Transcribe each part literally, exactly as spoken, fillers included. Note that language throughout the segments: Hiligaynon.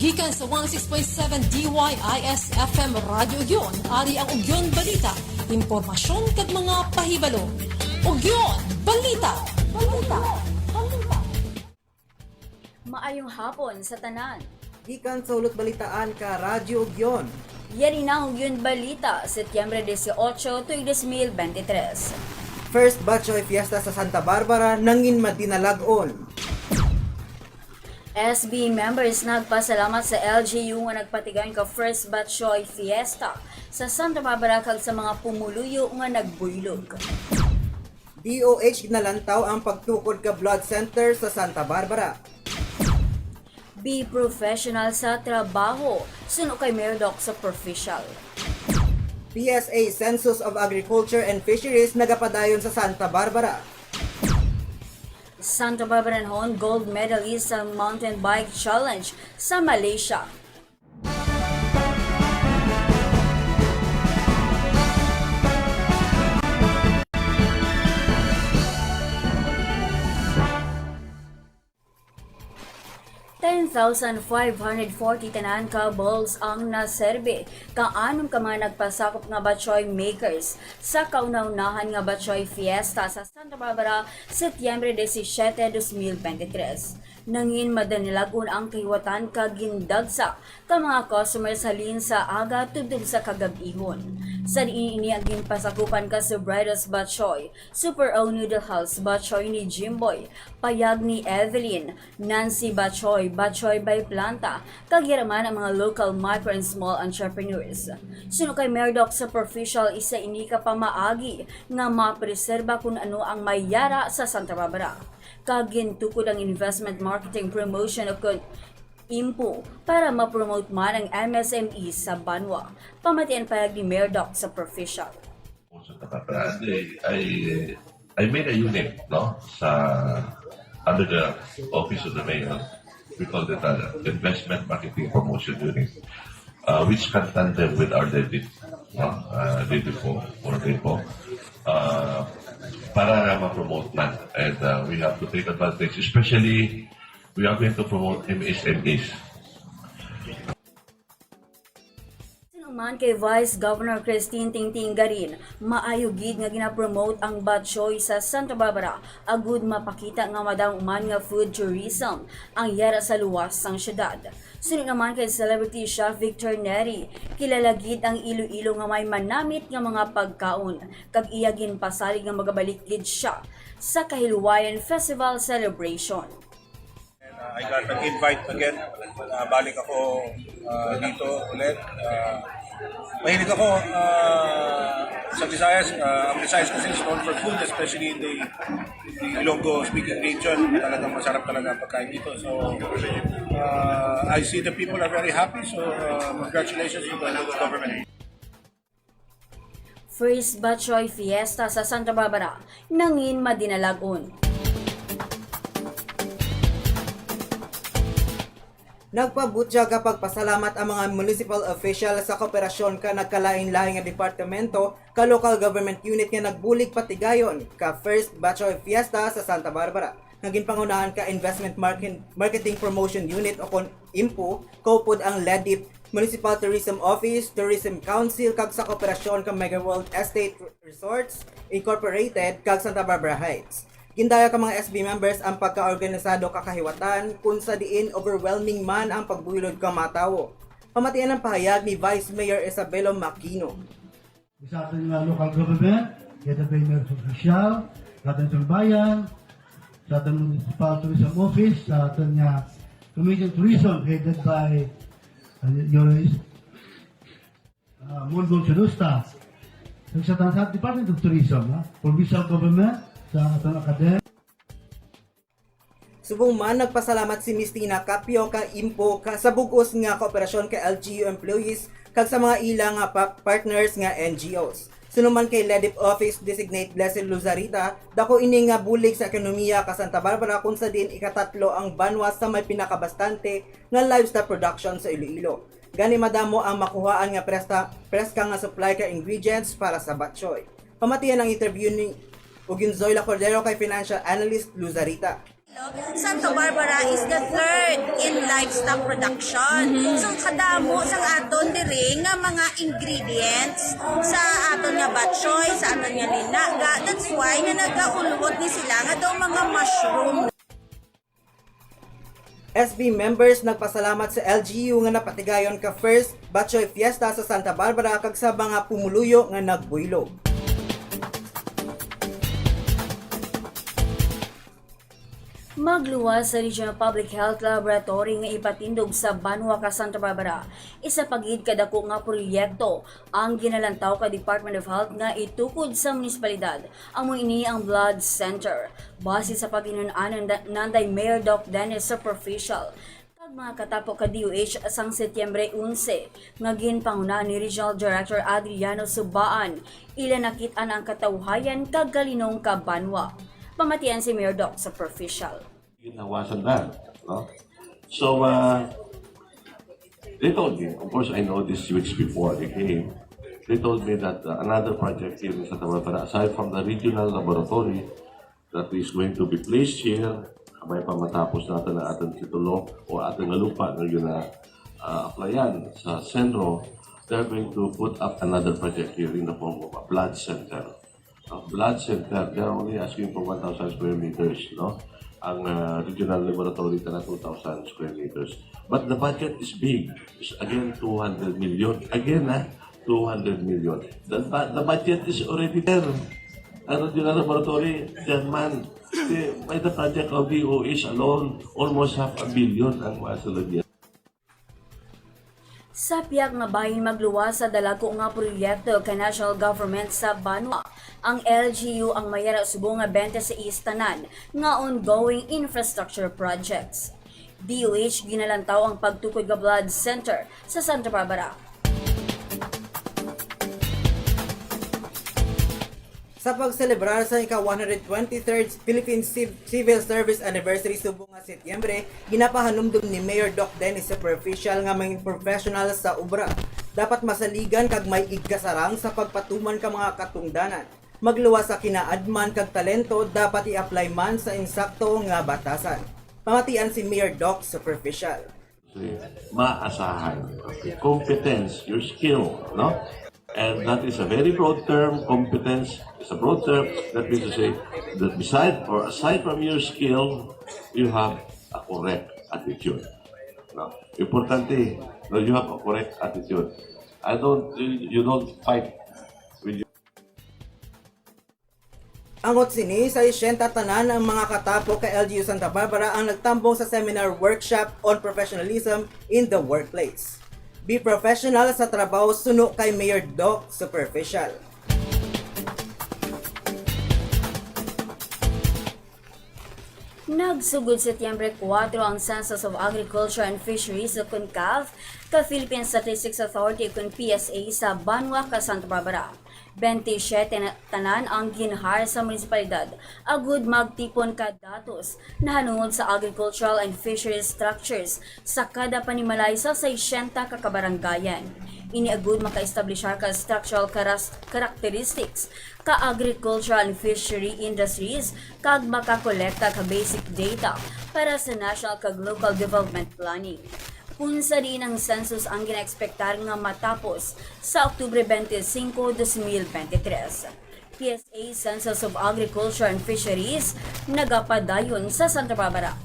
Gikan sa one oh six point seven D Y I S F M Radyo Ugyon, ari ang Ugyon Balita, impormasyon kag mga pahibalo. Ugyon Balita. Balita. Balita. Maayong hapon sa tanan. Gikan sa Hulot Balitaan ka Radyo Ugyon. Yari na ang Ugyon Balita, Setyembre dieciocho, tuig dos mil bente tres. First Batchoy Fiesta sa Santa Barbara nangin madinalag-on. S B members nagpasalamat sa L G U nga nagpatigayon ka First Batchoy Fiesta sa Santa Barbara kag sa mga pumuluyo nga nagbuylog. D O H ginalantaw ang pagtukod ka blood center sa Santa Barbara. Be professional sa trabaho, suno kay Mayor Doc Superficial. P S A Census of Agriculture and Fisheries nagapadayon sa Santa Barbara. Santa Barbaranhon gold medalist sa mountain bike challenge sa Malaysia. Ten thousand five hundred forty tanan ka bowls ang naserbi ka anom ka mga nagpasakop nga batchoy makers sa kauna-unahan nga batchoy fiesta sa Santa Barbara, Setyembre disisiete, dos mil bente tres. Nangin madanilagon ang kahiwatan kag gindagsa ka mga customers halin sa aga tubtob sa kagab-ihon. Sa diin ini ang ginpasakupan ka sa Brightest Batchoy, Super O Noodle House Batchoy ni Jimboy, Payag ni Evelyn, Nancy Batchoy, Batchoy by Planta, kag yara man ang mga local micro and small entrepreneurs. Suno kay Mayor Doc Superficial, isa ini ka pamaagi nga mapreserba kun ano ang may yara sa Santa Barbara. Kag gintukod ang Investment Marketing Promotion o kun IMPO para ma-promote man ang M S M E sa banwa. Pamatian payag ni Mayor Doc Superficial. Sa Takatran, I, I, I made a unit, no, sa, under the office of the mayor. We call it, uh, Investment Marketing Promotion Unit, uh, which can tandem with our levy, no, uh, levy po, or levy po, uh, para na ma-promote man. And, uh, we have to take advantage, especially we are going to promote M S M Es. Suno man kay Vice Governor Christine Tingting Garin, maayo gid nga ginapromote ang batchoy sa Santa Barbara agud mapakita nga madamo man nga food tourism ang yara sa luwas sang syudad. Suno naman kay Celebrity Chef Victor Neri, kilala gid ang Iloilo nga may manamit nga mga pagkaon, kag iya ginpasalig nga magabalik gid sia sa Kahiluwayan Festival Celebration. And, uh, I got an invite again. Uh, balik ako, uh, dito ulit. Uh, mahilig ako, uh, sa Visayas. Uh, ang Visayas kasi is known for food, especially in the, the Ilonggo-speaking region. Talagang masarap talaga ang pagkain dito. So, uh, I see the people are very happy. So, uh, congratulations to the local government. First Batchoy Fiesta sa Santa Barbara, nangin madinalag-on. Nagpabutyag ka pagpasalamat ang mga municipal official sa kooperasyon ka nagkalain-lain nga departamento ka local government unit nga nagbulig patigayon ka First Batchoy Fiesta sa Santa Barbara, nga ginpangunahan ka Investment Market-, Marketing Promotion Unit o kon IMPO, kaupod ang LEDIP, Municipal Tourism Office, Tourism Council, kag sa kooperasyon ka Mega World Estate Resorts Incorporated kag Santa Barbara Heights. Gindaya ka mga S B members ang pagkaorganisado ka kahiwatan, kung sa diin overwhelming man ang pagbuylod ka mga tawo. Pamatian ang pahayag ni Vice Mayor Isabelo Makino. Sa aton nga local government, headed by Mayor Superficial, sa aton Sambayan, sa aton Municipal Tourism Office, sa aton nga Committee on Tourism, headed by, uh, your, uh, Mondon Sinusta. Sa, sa, sa Department of Tourism, ha? Provincial Government, sa aton academy. Subong man, nagpasalamat si Miss Tina Capio ka IMPO ka sa bug-os nga kooperasyon ka L G U employees kag sa mga ila nga pa-, partners nga N G Os. Suno man kay LEDIP Office Designate Blessed Luzarita, dako ini nga bulig sa ekonomiya ka Santa Barbara, kung sa diin ikatatlo ang banwa sa may pinakabastante nga livestock production sa Iloilo. Gani madamo ang makuhaan nga presta-, preska nga supply ka ingredients para sa batchoy. Pamatian ang interview ni Uginzoy La Cordero kay financial analyst Luzarita. Santa Barbara is the third in livestock production. So, kadamo sang aton diri nga mga ingredients sa aton nga batchoy, sa aton nga linaga. That's why nga nagaulhod ni sila nga daw mga mushroom. S B members nagpasalamat sa L G U nga napatigayon ka first Batchoy Fiesta sa Santa Barbara kag sa mga pumuluyo nga nagbuylog. Magluwas sa Regional Public Health Laboratory nga ipatindog sa banwa ka Santa Barbara, isa pa gid ka dako nga proyekto ang ginalantaw ka Department of Health nga itukod sa munisipalidad. Amo ini ang blood center. Base sa paghinun-an ni Nanday Mayor Doc Dennis Superficial kag mga katapo ka D O H sang Setyembre onse nga ginpangunahan ni Regional Director Adriano Subaan, ila nakit-an ang katawhayan kag kalinong ka banwa. Pamatian si Mayor Doc Superficial. Ginawasan na, no? So, uh, they told me, of course, I know this weeks before they came. They told me that uh, another project here in Santa Barbara, aside from the regional laboratory that is going to be placed here, may pa matapos natin ang ating titulo o ating lupa na yun na uh, applyan sa Senro, they're going to put up another project here in the form of a blood center. A blood center, they're only asking for one thousand square meters, no? Ang uh, regional laboratory na two thousand square meters. But the budget is big. It's again two hundred million. Again, ha? two hundred million. The, the budget is already there. Ang regional laboratory, ten man. By the project of D O H alone, almost half a billion ang masulod niya. Sa pihak nga bahin magluwas sa dalago nga proyekto ka national government sa banwa, ang L G U ang may ara subong nga twenty-six tanan nga ongoing infrastructure projects. D O H ginalantaw ang pagtukod nga blood center sa Santa Barbara. Sa pagselebrar sa ika one hundred twenty-third Philippine Civil Service Anniversary subong nga Setyembre, ginapahanumdom ni Mayor Doc Dennis Superficial nga mga professional sa obra dapat masaligan kag may igkasarang sa pagpatuman ka mga katungdanan. Magluwas sa kinaadman kag talento, dapat i-apply man sa insakto nga batasan. Pamatian si Mayor Doc Superficial. Maasahan. Okay. Competence, your skill, no? And that is a very broad term. Competence is a broad term. That means to say that beside or aside from your skill, you have a correct attitude. No? Importante, no, you have a correct attitude. I don't, you don't fight with your Angot sini, sa sesenta tanan ang mga katapo ka L G U Santa Barbara ang nagtambong sa seminar workshop on professionalism in the workplace. Be professional sa trabaho suno kay Mayor Doc Superficial. Nagsugod Setyembre kuwatro ang Census of Agriculture and Fisheries o CONCAF ka Philippine Statistics Authority kun P S A sa banwa ka Santa Barbara. Bente siyete na tanan ang ginhire sa munisipalidad agud magtipon ka datos nahanungod sa agricultural and fisheries structures sa kada panimalay sa sesenta ka kabarangayan. Ini agud makaestablishar ka structural karas- characteristics ka agricultural and fishery industries kag makakolekta ka basic data para sa national kag local development planning. Kun sa diin ang census ang ginaekspektar nga matapos sa Oktubre twenty-five, twenty twenty-three. P S A Census of Agriculture and Fisheries nagapadayon sa Santa Barbara.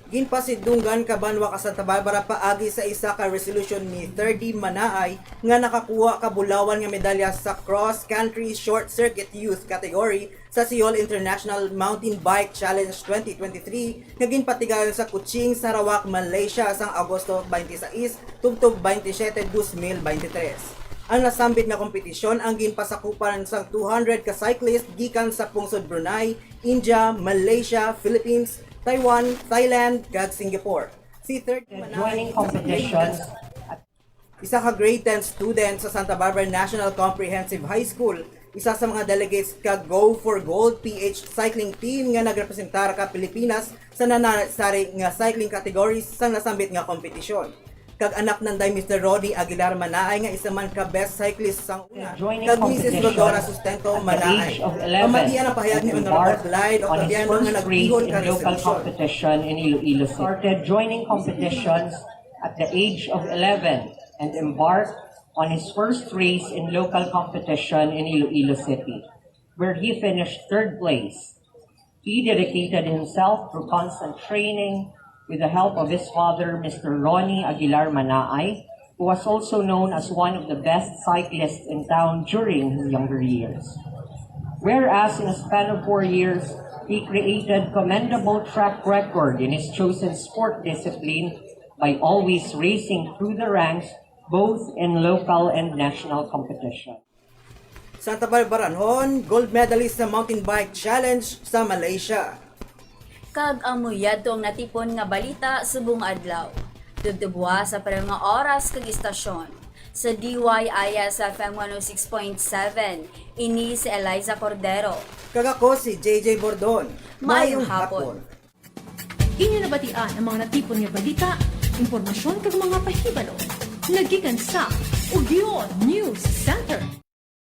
Ginpasidunggan ka banwa ka Santa Barbara paagi sa isa ka resolution ni Thirdy Manaay nga nakakuha ka bulawan nga medalya sa Cross Country Short Circuit Youth category sa Seoul International Mountain Bike Challenge twenty twenty-three nga ginpatigayon sa Kuching, Sarawak, Malaysia sang Agosto twenty-six tubtob twenty-siyete, dos mil bente tres. Ang nasambit nga kompetisyon ang ginpasakupan sang two hundred ka cyclist gikan sa pungsod Brunei, India, Malaysia, Philippines, Taiwan, Thailand, kag Singapore. Si Third The joining competitions Isa ka grade ten student sa Santa Barbara National Comprehensive High School, isa sa mga delegates ka Go for Gold P H cycling team nga nagrepresentar ka Pilipinas sa nananasari nga cycling categories sa nasambit nga kompetisyon. kag anak nanday Mister Ronnie Aguilar Manaay nga isa man ka best cyclist sang una, Joining kag Missus competition Rodora Sustento at the Manaay. age of eleven Pamatian ang pahayag and ni Honorable embarked Clyde o on his Fabiano nga first race nagbihon in ka local resolution. Competition in Iloilo City. Started joining competitions at the age of eleven and embarked on his first race in local competition in Iloilo City, where he finished third place. He dedicated himself through constant training with the help of his father, Mister Ronnie Aguilar Manaay, who was also known as one of the best cyclists in town during his younger years. Whereas in a span of four years, he created commendable track record in his chosen sport discipline by always racing through the ranks both in local and national competition. Santa Barbara Anhon, gold medalist sa mountain bike challenge sa Malaysia. Kag amo yadto ang natipon nga balita subong adlaw. Tubtubwa sa pareho nga oras kag istasyon. Sa D Y I S F M one oh six point seven, ini si Eliza Cordero. Kag ako si J J Bordon. Maayong hapon. Inyo nabatian ang mga natipon nga balita, impormasyon kag mga pahibalo nga gikan sa Ugyon News Center.